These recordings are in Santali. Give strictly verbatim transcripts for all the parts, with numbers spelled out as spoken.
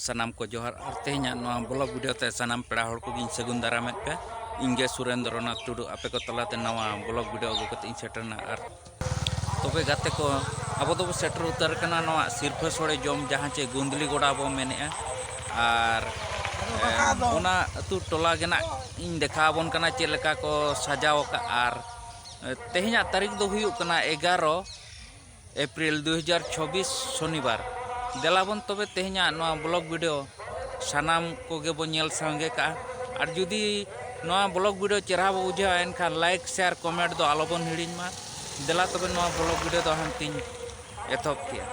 ᱥᱟᱱᱟᱢ ᱠᱚ ᱡᱚᱦᱟᱨ᱾ ᱟᱨ ᱛᱮᱦᱮᱧᱟᱜ ᱱᱚᱣᱟ ᱵᱞᱚᱜ ᱵᱷᱤᱰᱤᱭᱳ ᱛᱮ ᱥᱟᱱᱟᱢ ᱯᱮᱲᱟ ᱦᱚᱲ ᱠᱚᱜᱮᱧ ᱥᱟᱹᱜᱩᱱ ᱫᱟᱨᱟᱢᱮᱫ ᱯᱮ᱾ ᱤᱧ ᱜᱮ ᱥᱩᱨᱮᱱᱫᱨᱚᱱᱟᱛᱷ ᱴᱩᱰᱩ, ᱟᱯᱮ ᱠᱚ ᱛᱟᱞᱟᱛᱮ ᱱᱟᱣᱟ ᱵᱞᱚᱜ ᱵᱷᱤᱰᱤᱭᱳ ᱟᱹᱜᱩ ᱠᱟᱛᱮ ᱤᱧ ᱥᱮᱴᱮᱨᱱᱟ᱾ ᱟᱨ ᱛᱚᱵᱮ ᱜᱟᱛᱮ ᱠᱚ, ᱟᱵᱚ ᱫᱚᱵᱚ ᱥᱮᱴᱮᱨ ᱩᱛᱟᱹᱨ ᱠᱟᱱᱟ ᱱᱚᱣᱟ ᱥᱤᱨᱯᱷᱟᱹ ᱥᱳᱲᱮ ᱡᱚᱢ, ᱡᱟᱦᱟᱸ ᱪᱮ ᱜᱩᱸᱫᱽᱞᱤ ᱜᱚᱰᱟ ᱵᱚ ᱢᱮᱱᱮᱜᱼᱟ᱾ ᱟᱨ, ᱮ, ᱚᱱᱟ ᱟᱹᱛᱩ ᱴᱚᱞᱟ ᱜᱮ ᱱᱟᱜ ᱤᱧ ᱫᱮᱠᱷᱟᱣ ᱟᱵᱚᱱ ᱠᱟᱱᱟ ᱪᱮᱫ ᱞᱮᱠᱟ ᱠᱚ ᱥᱟᱡᱟᱣ ᱟᱠᱟᱫ᱾ ᱟᱨ, ᱮ, ᱛᱮᱦᱮᱧᱟᱜ ᱛᱟᱹᱨᱤᱠᱷ ᱫᱚ ᱦᱩᱭᱩᱜ ᱠᱟᱱᱟ ᱮᱜᱟᱨᱚ ᱮᱯᱨᱤᱞ ᱫᱩ ᱦᱟᱡᱟᱨ ᱪᱷᱚᱵᱵᱤᱥ, ᱥᱚᱱᱤᱵᱟᱨ᱾ ᱫᱮᱞᱟ ᱵᱚᱱ ᱛᱚᱵᱮ ᱛᱮᱦᱮᱧᱟᱜ ᱱᱚᱣᱟ ᱵᱞᱚᱜ ᱵᱷᱤᱰᱤᱭᱳ ᱥᱟᱱᱟᱢ ᱠᱚᱜᱮ ᱵᱚᱱ ᱧᱮᱞ ᱥᱟᱸᱜᱮ ᱠᱟᱜᱼᱟ᱾ ᱟᱨ ᱡᱩᱫᱤ ᱱᱚᱣᱟ ᱵᱞᱚᱜ ᱵᱷᱤᱰᱤᱭᱳ ᱪᱮᱦᱨᱟ ᱵᱚ ᱵᱩᱡᱷᱟᱹᱣᱟ, ᱮᱱᱠᱷᱟᱱ ᱞᱟᱭᱤᱠ, ᱥᱮᱭᱟᱨ, ᱠᱚᱢᱮᱱᱴ ᱫᱚ ᱟᱞᱚᱵᱚᱱ ᱦᱤᱲᱤᱧ ᱢᱟ᱾ ᱫᱮᱞᱟ ᱛᱚᱵᱮ ᱱᱚᱣᱟ ᱵᱞᱚᱜ ᱵᱷᱤᱰᱤᱭᱳ ᱫᱚ ᱦᱟᱱᱛᱤᱧ ᱮᱛᱚᱦᱚᱵ ᱠᱮᱜᱼᱟ᱾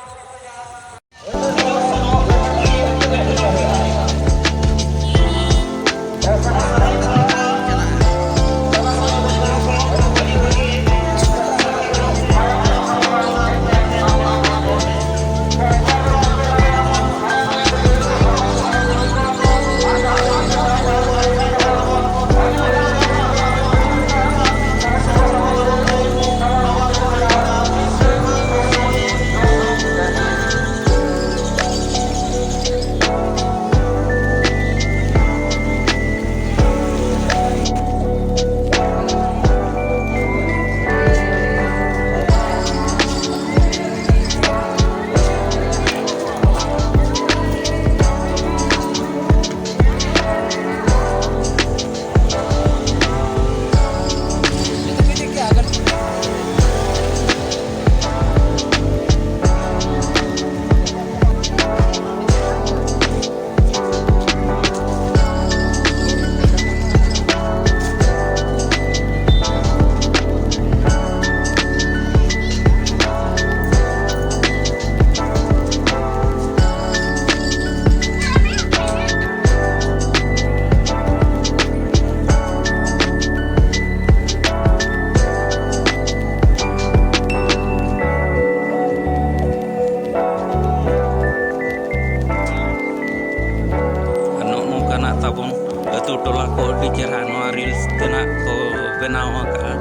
ᱟᱨ ᱱᱚᱜᱼᱚ ᱱᱚᱝᱠᱟᱱᱟᱜ ᱛᱟᱵᱚᱱ ᱟᱹᱛᱩ ᱴᱚᱞᱟ ᱠᱚ ᱟᱹᱰᱤ ᱪᱮᱦᱨᱟ ᱱᱚᱣᱟ ᱨᱤᱞᱥ ᱛᱮᱱᱟᱜ ᱠᱚ ᱵᱮᱱᱟᱣ ᱟᱠᱟᱫᱼᱟ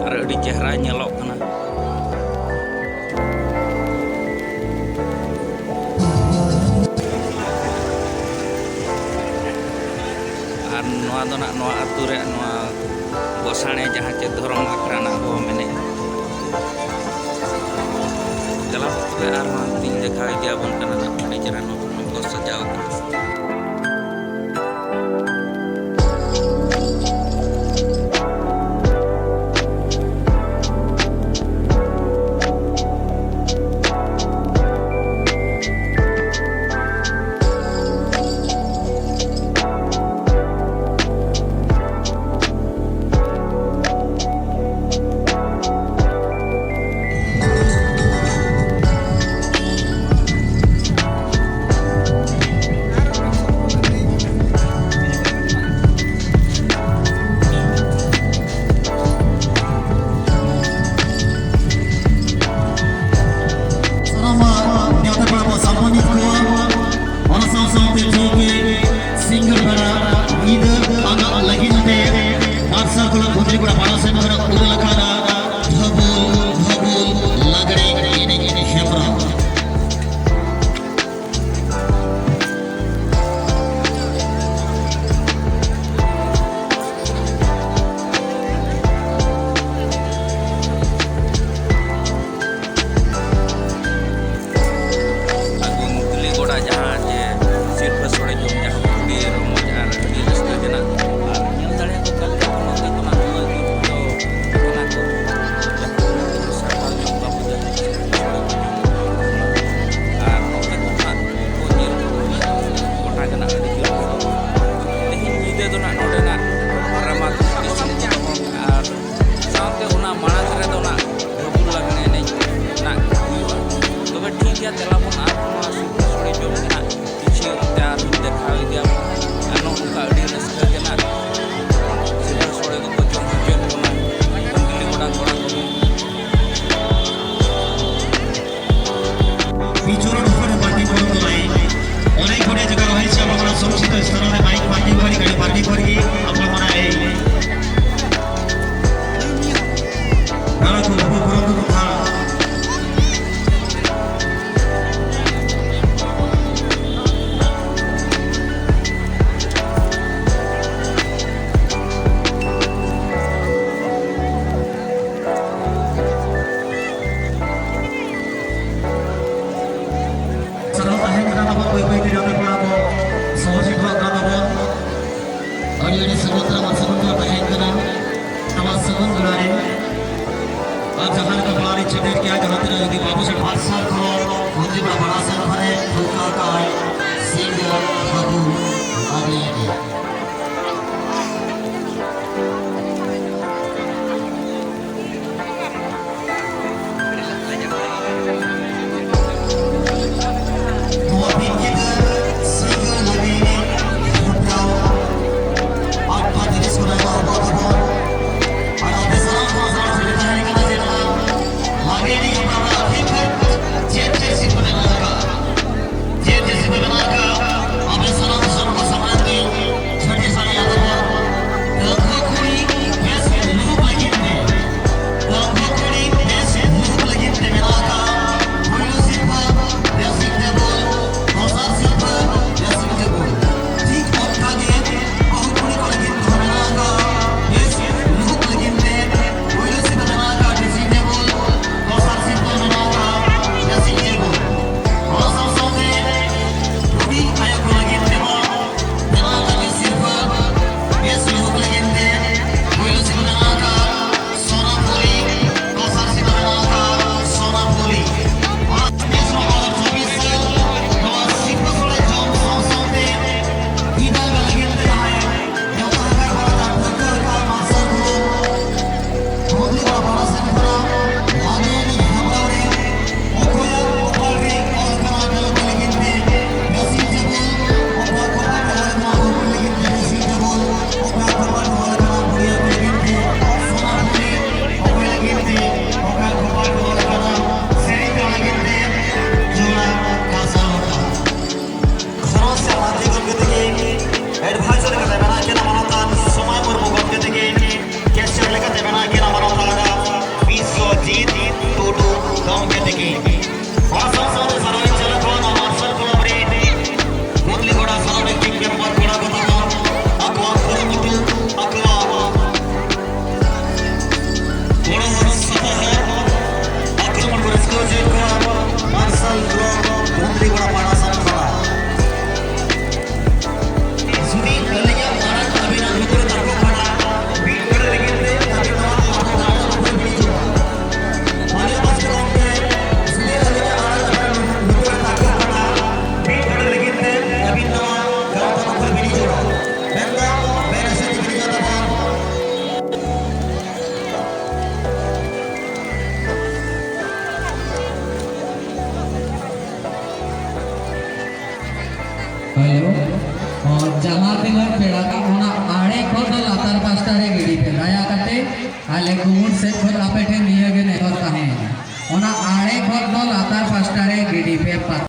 ᱟᱨ ᱟᱹᱰᱤ ᱪᱮᱦᱨᱟ ᱧᱮᱞᱚᱜ ᱠᱟᱱᱟ᱾ ᱱᱚᱣᱟ ᱫᱚ ᱱᱟᱜ ᱱᱚᱣᱟ ᱟᱹᱛᱩ ᱨᱮ ᱱᱚᱣᱟ ᱜᱚᱥᱟᱬᱮ ᱡᱟᱦᱟᱸ ᱪᱮ ᱫᱷᱚᱨᱚᱢ ᱟᱠᱷᱲᱟ ᱱᱟᱜ ᱵᱚ ᱢᱮᱱᱮᱫ᱾ ᱪᱟᱞᱟᱣ ᱠᱟᱛᱮ ᱟᱨᱦᱚᱸ ᱛᱤᱧ ᱫᱮᱠᱷᱟᱣ ᱤᱫᱤ ᱟᱵᱚᱱ ᱠᱟᱱᱟ ᱱᱟᱜ ᱟᱹᱰᱤ ᱪᱮᱦᱨᱟ ᱱᱚᱣᱟ ᱠᱚ ᱥᱟᱡᱟᱣ ᱠᱟᱱᱟ᱾ ᱵᱟᱹᱵᱩ ᱟᱨ ᱞᱟᱹᱭ ᱜᱮ᱾ ᱱᱚᱣᱟ ᱵᱤᱱ ᱜᱤᱫᱟᱹᱨ ᱥᱤᱸᱜᱟᱹ ᱞᱟᱹᱜᱤᱫ ᱡᱚᱯᱲᱟᱣ ᱟᱴ ᱵᱟᱡᱮ ᱨᱮ ᱥᱚᱨᱦᱟᱭ ᱫᱚ ᱟᱵᱚ ᱫᱚᱵᱚᱱ ᱟᱨ ᱟᱯᱮ ᱥᱟᱱᱟᱢ ᱠᱚ ᱥᱟᱶ ᱥᱮᱴᱮᱨ ᱛᱟᱦᱮᱸ ᱠᱟᱱᱟ ᱡᱮ ᱱᱚᱣᱟ ᱞᱟᱜᱮ ᱮᱱᱮᱡ ᱦᱮᱯᱨᱟᱣ ᱨᱮ ᱟᱯᱮ ᱪᱮᱫ ᱪᱮᱫ ᱥᱤᱨᱯᱟᱹ ᱞᱮ ᱮᱢ ᱟᱠᱟᱫ? ᱪᱮᱫ ᱪᱮᱫ ᱥᱤᱨᱯᱟᱹ ᱢᱮᱱᱟᱜ ᱟᱠᱟᱫ? ᱟᱯᱮ ᱥᱟᱱᱟᱢ ᱥᱚᱨᱵᱚ ᱥᱟᱢᱟᱱ ᱜᱮ ᱦᱮᱞᱳ᱾ ᱟᱨ ᱡᱟᱦᱟᱸ ᱛᱤᱱᱟᱹᱜ ᱯᱮᱲᱟ ᱠᱚ ᱚᱱᱟ ᱟᱲᱮ ᱠᱷᱚᱱ ᱫᱚ ᱞᱟᱛᱟᱨ ᱯᱟᱥᱴᱟ ᱨᱮ ᱜᱤᱰᱤ ᱯᱮ, ᱫᱟᱭᱟ ᱠᱟᱛᱮ᱾ ᱟᱞᱮ ᱠᱩᱢᱩᱴ ᱥᱮᱫ ᱠᱷᱚᱱ ᱟᱯᱮ ᱴᱷᱮᱱ ᱱᱤᱭᱟᱹ ᱜᱮ ᱱᱮᱦᱚᱨ ᱛᱟᱦᱮᱸᱭᱮᱱᱟ, ᱚᱱᱟ ᱟᱲᱮ ᱠᱷᱚᱱ ᱫᱚ ᱞᱟᱛᱟᱨ ᱯᱟᱥᱴᱟ ᱨᱮ ᱜᱤᱰᱤ ᱯᱮ᱾